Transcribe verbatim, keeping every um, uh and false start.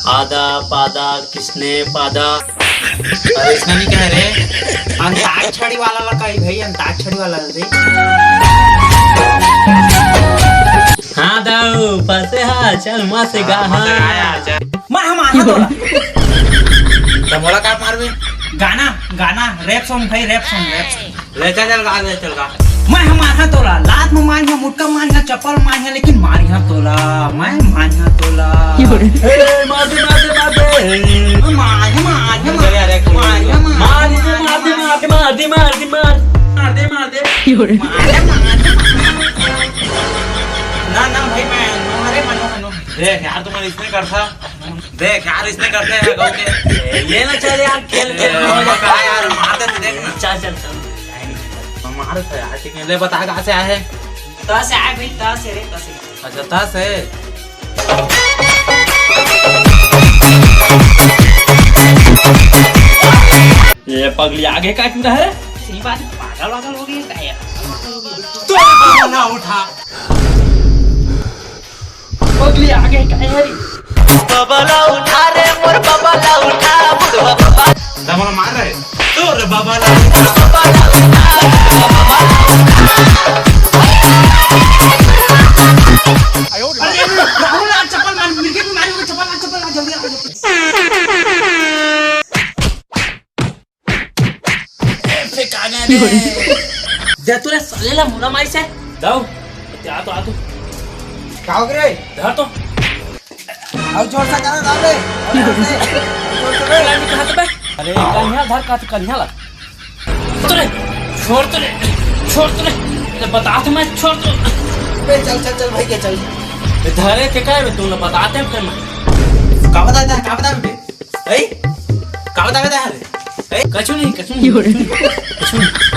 आदा पादा किसने पादा। अरे इसने नहीं कह रहे। अंताक्षरी वाला ला कही भाई, अंताक्षरी वाला ला दे। हाँ दाऊ, फंसे हा, चल माँ से गा हाँ, हाँ। मैं हम आना तोला। तो मोला का मारबे? गाना, गाना, rap song भाई, rap song, rap song। ले चल, चल गा, ले चल गा। मैं हम मारहा तोला, लात में मारिहा, मुक्का मारिहा, चप्पल मारिहा, लेकिन मारिहा तोला, मैं मारिहा तोला। ए, मार दे, मार दे, मार दे। मार, मार, मार, चल यार, एक मार, मार, मार दे, मार दे, मार दे, मार दे, मार दे, मार। मार दे, मार दे। मार दे, मार दे। ना, ना भाई, मैं, no, अरे, मनो, मनो। देख यार, तुम्हारे इसने करता। देख यार, इसने करते हैं गाँव के। ये ना चल यार, खेल, खेल में हो जाता है यार, मार देते, देख ना। चल, चल, चल। मार तो यार, ठीक है, ले बता कहाँ से आए हैं? तहाँ से आए भाई, तहाँ से रे, तहाँ से। अच्छा, तहाँ से। ये पगली आगे का क्यों रहा है? सही बात है, पागल वागल हो गई है क्या यार? तू ना उठा। पगली आगे का है रे? बबला उठा रे, मोर बबला उठा, बुढ़वा बाबा। दमन मार रहे। तोर बबला उठा, बबला उठा, बबला उठा। अरे, अरे, राहुल, आ चप्पल मार, मिर्गी को मारी, चप्पल मार, चप्पल मार, जल्दी आ, जल्दी। ए, फेंका गया रे। दे तू रे साले ला मुला माई से। दऊ। आ तो, आ तो। का हो गे रे? धर तो। अउ जोर से करा ना बे। जोर से। जोर से बे। अरे, कन्या धर का तो कन्या ला। तो रे, छोड़ तो रे, छोड़ तो रे। ये बता तो मैं छोड़ तो। बे, चल, चल, चल भाई, के चल। ये धरे के का है बे, तू ना बताते हैं फिर मैं। का बताता है, का बतावे बे? ए? का बतावे ता है? ए? कछु नहीं, कछु नहीं, कछु नहीं, कछु नहीं।